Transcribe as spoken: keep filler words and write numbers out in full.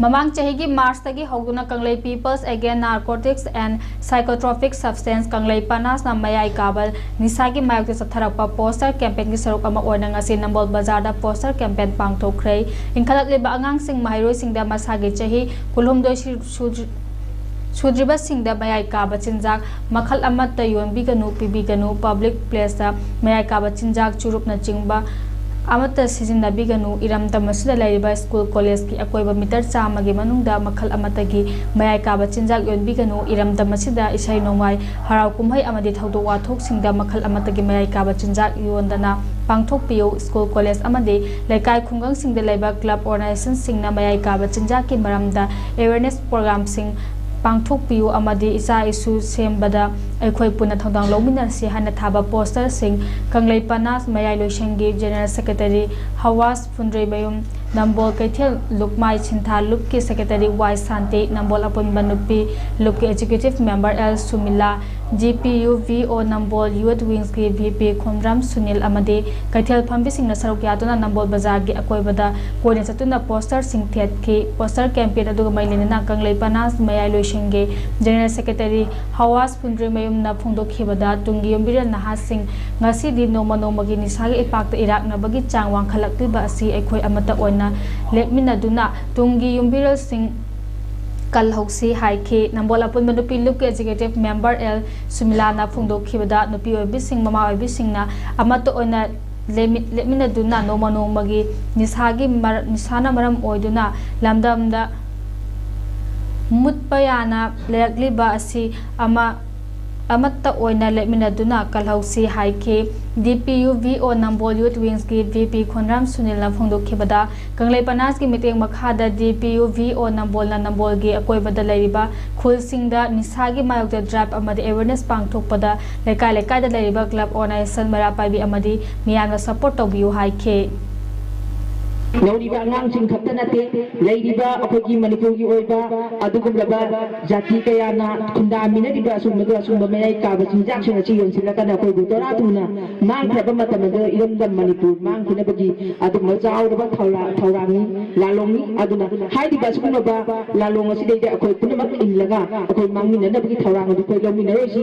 ꯃꯃꯥꯡ ꯆꯍꯤꯒꯤ ꯃꯥꯔꯆꯇꯒꯤ ꯍꯧꯗꯨꯅ ꯀꯪꯂꯩ People's Against Narcotics and Psychotropic Substance, ꯀꯪꯂꯩ ꯄꯅꯥꯁꯅ ꯃꯌꯥꯏ ꯀꯥꯕ ꯅꯤꯁꯥꯒꯤ ꯃꯥꯌꯣꯛꯇ ꯆꯠꯊꯔꯛꯄ ꯄꯣꯁꯇꯔ ꯀꯦꯝꯄꯦꯟꯒꯤ ꯁꯔꯨꯛ ꯑꯃ ꯑꯣꯏꯅ ꯉꯁꯤ ꯅꯝꯕꯣꯜ ꯕꯖꯥꯔꯗ ꯄꯣꯁꯇꯔ ꯀꯦꯝꯄꯦꯟ ꯄꯥꯡꯊꯣꯛꯈ꯭ꯔꯦ꯫ ꯏꯟꯈꯠꯂꯛꯂꯤꯕ ꯑꯉꯥꯡꯁꯤꯡ, ꯃꯍꯩꯔꯣꯏꯁꯤꯡꯗ ꯃꯁꯥꯒꯤ ꯆꯍꯤ ꯀꯨꯟꯍꯨꯝꯗꯣꯏ ꯁꯨ-, ꯁꯨꯗ꯭ꯔꯤ-, ꯁꯨꯗ꯭ꯔꯤꯕꯁꯤꯡꯗ ꯃꯌꯥꯏ ꯀꯥꯕ ꯆꯤꯟꯖꯥꯛ ꯃꯈꯜ ꯑꯃꯠꯇ ꯌꯣꯟꯕꯤꯒꯅꯨ, ꯄꯤꯕꯤꯒꯅꯨ, ꯄꯕ꯭ꯂꯤꯛ ꯄ꯭ꯂꯦꯁꯇ ꯃꯌꯥꯏ ꯀꯥꯕ ꯆꯤꯟꯖꯥꯛ, ꯆꯨꯔꯨꯞꯅꯆꯤꯡꯕ ꯑꯃꯠꯇ ꯁꯤꯖꯤꯟꯅꯕꯤꯒꯅꯨ, ꯏꯔꯝꯗꯝ ꯑꯁꯤꯗ ꯂꯩꯔꯤꯕ ꯁ꯭ꯀꯨꯜ ꯀꯣꯂꯦꯖꯀꯤ ꯑꯀꯣꯏꯕ ꯃꯤꯇꯔ ꯆꯥꯝꯃꯒꯤ ꯃꯅꯨꯡꯗ ꯃꯈꯜ ꯑꯃꯠꯇꯒꯤ ꯃꯌꯥꯏ ꯀꯥꯕ ꯆꯤꯟꯖꯥꯛ ꯌꯣꯟꯕꯤꯒꯅꯨ, ꯏꯔꯝꯗꯝ ꯑꯁꯤꯗ ꯏꯁꯩ ꯅꯣꯡꯃꯥꯏ, ꯍꯔꯥꯎ ꯀꯨꯝꯍꯩ ꯑꯃꯗꯤ ꯊꯧꯗꯣꯛ ꯋꯥꯊꯣꯛꯁꯤꯡꯗ ꯃꯈꯜ ꯑꯃꯠꯇꯒꯤ ꯃꯌꯥꯏ ꯀꯥꯕ ꯆꯤꯟꯖꯥꯛ ꯌꯣꯟꯗꯅ ꯄꯥꯡꯊꯣꯛꯄꯤꯌꯨ꯫ ꯁ꯭ꯀꯨꯜ, ꯀꯣꯂꯦꯖ ꯑꯃꯗꯤ ꯂꯩꯀꯥꯏ ꯈꯨꯡꯒꯪꯁꯤꯡꯗ ꯂꯩꯕ ꯀ꯭ꯂꯕ, ꯑꯣꯔꯒꯅꯥꯏꯖꯦꯁꯟꯁꯤꯡꯅ ꯃꯌꯥꯏ ꯀꯥꯕ ꯆꯤꯟꯖꯥꯛꯀꯤ ꯃꯔꯝꯗ ꯑꯦꯋꯦꯔꯅꯦꯁ ꯄ꯭ꯔꯣꯒ꯭ꯔꯥꯝꯁꯤꯡ ꯄꯥꯡꯊꯣꯛꯄꯤꯌꯨ ꯑꯃꯗꯤ ꯏꯆꯥ ꯏꯁꯨ ꯁꯦꯝꯕꯗ ꯑꯩꯈꯣꯏ ꯄꯨꯟꯅ ꯊꯧꯗꯥꯡ ꯂꯧꯃꯤꯟꯅꯁꯤ ꯍꯥꯏꯅ ꯊꯥꯕ ꯄꯣꯁꯇꯔꯁꯤꯡ ꯀꯪꯂꯩ ꯄꯅꯥꯁ ꯃꯌꯥꯏ ꯂꯣꯏꯁꯪꯒꯤ ꯖꯦꯅꯔꯦꯜ ꯁꯦꯀ꯭ꯔꯦꯇꯔꯤ ꯍꯋꯥꯁ ꯐꯨꯟꯗ꯭ꯔꯩꯃꯌꯨꯝ, ꯅꯝꯕꯣꯜ ꯀꯩꯊꯦꯜ ꯂꯨꯞꯃꯥꯏ ꯁꯤꯟꯊꯥ ꯂꯨꯞꯀꯤ ꯁꯦꯀ꯭ꯔꯦꯇꯔꯤ ꯋꯥꯏ ꯁꯥꯟꯇꯤ, ꯅꯝꯕꯣꯜ ꯑꯄꯨꯟꯕ ꯅꯨꯄꯤ ꯂꯨꯞꯀꯤ executive member L Sumila, G P U V O Nambol ꯌꯨꯠ ꯋꯤꯡꯁꯀꯤ ꯚꯤ ꯄꯤ ꯈꯣꯝꯗ꯭ꯔꯥꯝ ꯁꯨꯅꯤꯜ ꯑꯃꯗꯤ ꯀꯩꯊꯦꯜ ꯐꯝꯕꯤꯁꯤꯡꯅ ꯁꯔꯨꯛ ꯌꯥꯗꯨꯅ ꯅꯝꯕꯣꯜ ꯕꯖꯥꯔꯒꯤ ꯑꯀꯣꯏꯕꯗ ꯀꯣꯏꯅ ꯆꯠꯇꯨꯅ ꯄꯣꯁꯇꯔꯁꯤꯡ ꯊꯦꯠꯈꯤ꯫ ꯄꯣꯁꯇꯔ ꯀꯦꯝꯄꯦꯟ ꯑꯗꯨꯒ ꯃꯔꯤ ꯂꯩꯅꯅ ꯀꯪꯂꯩ ꯄꯅꯥꯁ ꯃꯌꯥꯏ ꯂꯣꯏꯁꯪꯒꯤ ꯖꯦꯅꯔꯦꯜ ꯁꯦꯀ꯭ꯔꯦꯇꯔꯤ ꯍꯋꯥꯁ ꯐꯨꯟꯗ꯭ꯔꯤꯃꯌꯨꯝꯅ ꯐꯣꯡꯗꯣꯛꯈꯤꯕꯗ, ꯇꯨꯡꯒꯤ ꯌꯨꯝꯕꯤꯔꯦꯜ ꯅꯍꯥꯁꯤꯡ, ꯉꯁꯤꯗꯤ ꯅꯣꯡꯃ ꯅꯣꯡꯃꯒꯤ ꯅꯤꯁꯥꯒꯤ ꯏꯄꯥꯛꯇ ꯏꯔꯥꯛꯅꯕꯒꯤ ꯆꯥꯡ ꯋꯥꯡꯈꯠꯂꯛꯂꯤꯕ ꯑꯁꯤ ꯑꯩꯈꯣꯏ ꯑꯃꯠꯇ ꯑꯣꯏꯅ ꯂꯦꯞꯃꯤꯟꯅꯗꯨꯅ ꯇꯨꯡꯒꯤ ꯌꯨꯝꯕꯤꯔꯦꯜꯁꯤꯡ ꯀꯜꯍꯧꯁꯤ ꯍꯥꯏꯈꯤ꯫ ꯅꯝꯕꯣꯜ ꯑꯄꯨꯟꯕ ꯅꯨꯄꯤ ꯂꯨꯞꯀꯤ ꯑꯦꯛꯖꯤꯀ꯭ꯌꯨꯇꯤꯚ ꯃꯦꯝꯕꯔ ꯑꯦꯜ ꯁꯨꯃꯤꯂꯥꯅ ꯐꯣꯡꯗꯣꯛꯈꯤꯕꯗ, ꯅꯨꯄꯤ ꯑꯣꯏꯕꯤꯁꯤꯡ, ꯃꯃꯥ ꯑꯣꯏꯕꯤꯁꯤꯡꯅ ꯑꯃꯠꯇ ꯑꯣꯏꯅ ꯂꯦꯝꯃꯤ-, ꯂꯦꯞꯃꯤꯟꯅꯗꯨꯅ ꯅꯣꯡꯃ ꯅꯣꯡꯃꯒꯤ ꯅꯤꯁꯥꯒꯤ ꯃꯔ-, ꯅꯤꯁꯥꯅ ꯃꯔꯝ ꯑꯣꯏꯗꯨꯅ ꯂꯝꯗꯝꯗ ꯃꯨꯠꯄ ꯌꯥꯅ ꯂꯩꯔꯛꯂꯤꯕ ꯑꯁꯤ ꯑꯃ, ꯑꯃꯠꯇ ꯑꯣꯏꯅ ꯂꯦꯞꯃꯤꯟꯅꯗꯨꯅ ꯀꯜꯍꯧꯁꯤ ꯍꯥꯏꯈꯤ꯫ ꯗꯤ ꯄꯤ ꯌꯨ ꯚꯤ ꯑꯣ ꯅꯝꯕꯣꯜ ꯌꯨꯠ ꯋꯤꯡꯁꯀꯤ ꯚꯤ ꯄꯤ ꯈꯣꯟꯗ꯭ꯔꯥꯝ ꯁꯨꯅꯤꯜꯅ ꯐꯣꯡꯗꯣꯛꯈꯤꯕꯗ, ꯀꯪꯂꯩ ꯄꯅꯥꯁꯀꯤ ꯃꯤꯠꯌꯦꯡ ꯃꯈꯥꯗ ꯗꯤ ꯄꯤ ꯌꯨ ꯚꯤ ꯑꯣ ꯅꯝꯕꯣꯜꯅ ꯅꯝꯕꯣꯜꯒꯤ ꯑꯀꯣꯏꯕꯗ ꯂꯩꯔꯤꯕ ꯈꯨꯜꯁꯤꯡꯗ ꯅꯤꯁꯥꯒꯤ ꯃꯥꯌꯣꯛꯇ ꯗ꯭ꯔꯥꯏꯚ ꯑꯃꯗꯤ ꯑꯦꯋꯦꯔꯅꯦꯁ ꯄꯥꯡꯊꯣꯛꯄꯗ ꯂꯩꯀꯥꯏ ꯂꯩꯀꯥꯏꯗ ꯂꯩꯔꯤꯕ ꯀ꯭ꯂꯕ, ꯑꯣꯔꯒꯅꯥꯏꯖꯦꯁꯟ, ꯃꯩꯔꯥ ꯄꯥꯏꯕꯤ ꯑꯃꯗꯤ ꯃꯤꯌꯥꯝꯅ ꯁꯄꯣꯔꯠ ꯇꯧꯕꯤꯌꯨ ꯍꯥꯏꯈꯤ꯫ ꯅꯧꯔꯤꯕ ꯑꯉꯥꯡꯁꯤꯡ ꯈꯛꯇ ꯅꯠꯇꯦ, ꯂꯩꯔꯤꯕ ꯑꯩꯈꯣꯏꯒꯤ ꯃꯅꯤꯄꯨꯔꯒꯤ ꯑꯣꯏꯕ ꯑꯗꯨꯒꯨꯝꯂꯕ ꯖꯥꯇꯤ ꯀꯌꯥꯅ ꯈꯨꯟꯗꯥꯃꯤꯟꯅꯔꯤꯕ ꯑꯁꯨꯝꯕꯗ ꯑꯁꯨꯝꯕ ꯃꯌꯥꯏ ꯀꯥꯕ ꯆꯤꯟꯖꯥꯛꯁꯤꯡ ꯑꯁꯤ ꯌꯣꯟꯁꯤꯜꯂꯒꯅ ꯑꯩꯈꯣꯏꯕꯨ ꯇꯣꯔꯥ ꯊꯨꯅ ꯃꯥꯡꯈ꯭ꯔꯕ ꯃꯇꯝ ꯑꯗꯨꯗ ꯏꯔꯝꯗꯝ ꯃꯅꯤꯄꯨꯔ ꯃꯥꯡꯈꯤꯅꯕꯒꯤ ꯑꯗꯨꯒꯨꯝꯕ ꯆꯥꯎꯔꯕ ꯊꯧꯔꯥ-, ꯊꯧꯔꯥꯡꯅꯤ, ꯂꯥꯂꯣꯡꯅꯤ꯫ ꯑꯗꯨꯅ ꯍꯥꯏꯔꯤꯕ ꯑꯁꯤꯒꯨꯝꯂꯕ ꯂꯥꯂꯣꯡ ꯑꯁꯤꯗꯩꯗ ꯑꯩꯈꯣꯏ ꯄꯨꯝꯅꯃꯛ ꯏꯜꯂꯒ ꯑꯩꯈꯣꯏ ꯃꯥꯡꯃꯤꯟꯅꯅꯕꯒꯤ ꯊꯧꯔꯥꯡ ꯑꯗꯨ ꯑꯩꯈꯣꯏ ꯂꯧꯃꯤꯟꯅꯔꯣꯏꯁꯤ꯫